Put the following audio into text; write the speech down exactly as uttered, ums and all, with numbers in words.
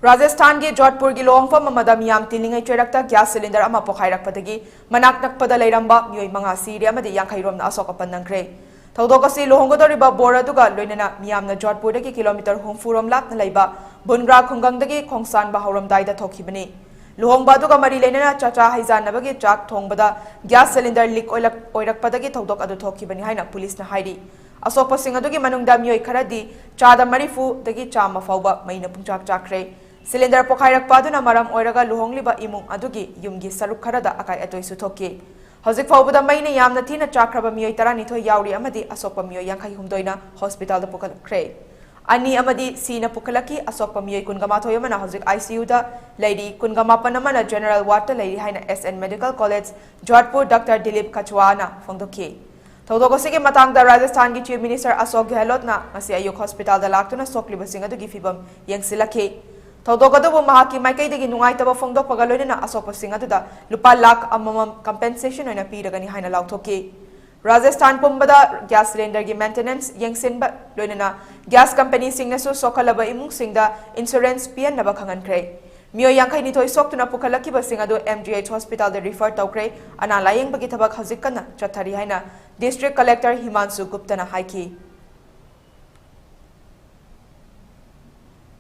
ꯔꯥꯖꯁꯊꯥꯟꯒꯤ ꯖꯣꯙꯄꯨꯔꯒꯤ ꯂꯨꯍꯣꯡꯐꯝ ꯑꯃꯗ ꯃꯤꯌꯥꯝ ꯇꯤꯜꯂꯤꯉꯩ ꯆꯩꯔꯛꯇ ꯒ꯭ꯌꯥꯁ ꯁꯤꯂꯤꯟꯗꯔ ꯑꯃ ꯄꯣꯈꯥꯏꯔꯛꯄꯗꯒꯤ ꯃꯅꯥꯛ ꯅꯛꯄꯗ ꯂꯩꯔꯝꯕ ꯃꯤꯑꯣꯏ ꯃꯉꯥ ꯁꯤꯔꯦ ꯑꯃꯗꯤ ꯌꯥꯡꯈꯩ ꯔꯣꯝꯅ ꯑꯁꯣꯛ ꯑꯄꯟ ꯅꯪꯈ꯭ꯔꯦ꯫ ꯊꯧꯗꯣꯛ ꯑꯁꯤ ꯂꯨꯍꯣꯡꯒꯗꯧꯔꯤꯕ ꯕꯣꯔ ꯑꯗꯨꯒ ꯂꯣꯏꯅꯅ ꯃꯤꯌꯥꯝꯅ ꯖꯣꯙꯄꯨꯔꯗꯒꯤ ꯀꯤꯂꯣꯃꯤꯇꯔ ꯍꯨꯝꯐꯨ ꯔꯣꯝ ꯂꯥꯞꯅ ꯂꯩꯕ ꯕꯨꯟꯒ꯭ꯔꯥ ꯈꯨꯡꯒꯪꯗꯒꯤ ꯈꯣꯡꯁꯥꯟꯕ ꯍꯧꯔꯝꯗꯥꯏꯗ ꯊꯣꯛꯈꯤꯕꯅꯤ꯫ ꯂꯨꯍꯣꯡꯕ ꯑꯗꯨꯒ ꯃꯔꯤ ꯂꯩꯅꯅ ꯆꯥꯆꯥ ꯍꯩꯖꯥꯟꯅꯕꯒꯤ ꯆꯥꯛ ꯊꯣꯡꯕꯗ ꯒ꯭ꯌꯥꯁ ꯁꯤꯂꯤꯟꯗꯔ ꯂꯤꯛ ꯑꯣꯏꯔꯛ-, ꯑꯣꯏꯔꯛꯄꯗꯒꯤ ꯊꯧꯗꯣꯛ ꯑꯗꯨ ꯊꯣꯛꯈꯤꯕꯅꯤ ꯍꯥꯏꯅ ꯄꯨꯂꯤꯁꯅ ꯍꯥꯏꯔꯤ꯫ ꯑꯁꯣꯛꯄꯁꯤꯡ ꯑꯗꯨꯒꯤ ꯃꯅꯨꯡꯗ ꯃꯤꯑꯣꯏ ꯈꯔꯗꯤ ꯆꯥꯗ ꯃꯔꯤꯐꯨꯗꯒꯤ ꯆꯥꯝꯃ ꯐꯥꯎꯕ ꯃꯩꯅ ꯄꯨꯡꯆꯥꯛ ꯆꯥꯛꯈ꯭ꯔꯦ꯫ ꯁꯤꯂꯤꯟꯗꯔ ꯄꯣꯈꯥꯏꯔꯛꯄ ꯑꯗꯨꯅ ꯃꯔꯝ ꯑꯣꯏꯔꯒ ꯂꯨꯍꯣꯡꯂꯤꯕ ꯏꯃꯨꯡ ꯑꯗꯨꯒꯤ ꯌꯨꯝꯒꯤ ꯁꯔꯨꯛ ꯈꯔꯗ ꯑꯀꯥꯏ ꯑꯇꯣꯏꯁꯨ ꯊꯣꯛꯈꯤ꯫ ꯍꯧꯖꯤꯛ ꯐꯥꯎꯕꯗ ꯃꯩꯅ ꯌꯥꯝꯅ ꯊꯤꯅ ꯆꯥꯛꯈ꯭ꯔꯕ ꯃꯤꯑꯣꯏ ꯇꯔꯥꯅꯤꯊꯣꯏ ꯌꯥꯎꯔꯤ ꯑꯃꯗꯤ ꯑꯁꯣꯛꯄ ꯃꯤꯑꯣꯏ ꯌꯥꯡꯈꯩ ꯍꯨꯝꯗꯣꯏꯅ ꯍꯣꯁꯄꯤꯇꯥꯜꯗ ꯄꯨꯈꯠꯈ꯭ꯔꯦ꯫ ꯑꯅꯤ ꯑꯃꯗꯤ ꯁꯤꯅ ꯄꯨꯈꯠꯂꯛꯈꯤ꯫ ꯑꯁꯣꯛꯄ ꯃꯤꯑꯣꯏ ꯀꯨꯟꯒ ꯃꯥꯊꯣꯏ ꯑꯃꯅ ꯍꯧꯖꯤꯛ ICUꯗ ꯂꯩꯔꯤ, ꯀꯨꯟꯒ ꯃꯥꯄꯟ ꯑꯃꯅ ꯖꯦꯅꯔꯦꯜ ꯋꯥꯔꯗꯇ ꯂꯩꯔꯤ ꯍꯥꯏꯅ S N Medical College Jodhpur doctor Dilip ꯀꯆꯋꯥꯅ ꯐꯣꯡꯗꯣꯛꯈꯤ꯫ ꯊꯧꯗꯣꯛ ꯑꯁꯤꯒꯤ ꯃꯇꯥꯡꯗ ꯔꯥꯖꯁꯊꯥꯟꯒꯤ Chief Minister ꯑꯁꯣꯛ ꯒꯦꯍꯂꯣꯠꯅ ꯉꯁꯤ ꯑꯌꯨꯛ ꯍꯣꯁꯄꯤꯇꯥꯜꯗ ꯂꯥꯛꯇꯨꯅ ꯁꯣꯛꯂꯤꯕꯁꯤꯡ ꯑꯗꯨꯒꯤ ꯐꯤꯕꯝ ꯌꯦꯡꯁꯤꯜꯂꯛꯈꯤ꯫ ꯊꯧꯗꯣꯛ ꯑꯗꯨꯕꯨ ꯃꯍꯥꯛꯀꯤ ꯃꯥꯏꯀꯩꯗꯒꯤ ꯅꯨꯡꯉꯥꯏꯇꯕ ꯐꯣꯡꯗꯣꯛꯄꯒ ꯂꯣꯏꯅꯅ ꯑꯁꯣꯛꯄꯁꯤꯡ ꯑꯗꯨꯗ ꯂꯨꯄꯥ ꯂꯥꯈ ꯑꯃꯃꯝ compensation ꯑꯣꯏꯅ ꯄꯤꯔꯒꯅꯤ ꯍꯥꯏꯅ ꯂꯥꯎꯊꯣꯛꯈꯤ꯫ ꯔꯥꯖꯁꯊꯥꯟ ꯄꯨꯝꯕꯗ ꯒ꯭ꯌꯥꯁ ꯁꯤꯂꯤꯟꯗꯔꯒꯤ maintenance ꯌꯦꯡꯁꯤꯟꯕ ꯂꯣꯏꯅꯅ ꯒ꯭ꯌꯥꯁ ꯀꯝꯄꯅꯤꯁꯤꯡꯅꯁꯨ ꯁꯣꯛꯍꯜꯂꯕ ꯏꯃꯨꯡꯁꯤꯡꯗ insurance ꯄꯤꯍꯟꯅꯕ ꯈꯪꯍꯟꯈ꯭ꯔꯦ꯫ ꯃꯤꯑꯣꯏ ꯌꯥꯡꯈꯩ ꯅꯤꯊꯣꯏ ꯁꯣꯛꯇꯨꯅ ꯄꯨꯈꯠꯂꯛꯈꯤꯕꯁꯤꯡ ꯑꯗꯨ M G H ꯍꯣꯁꯄꯤꯇꯥꯜꯗ refer ꯇꯧꯈ꯭ꯔꯦ꯫ ꯑꯅꯥ ꯂꯥꯌꯦꯡꯕꯒꯤ ꯊꯕꯛ ꯍꯧꯖꯤꯛ ꯀꯟꯅ ꯆꯠꯊꯔꯤ ꯍꯥꯏꯅ District Collector ꯍꯤꯃꯥꯟꯁꯨ ꯒꯨꯞꯇꯅ ꯍꯥꯏꯈꯤ꯫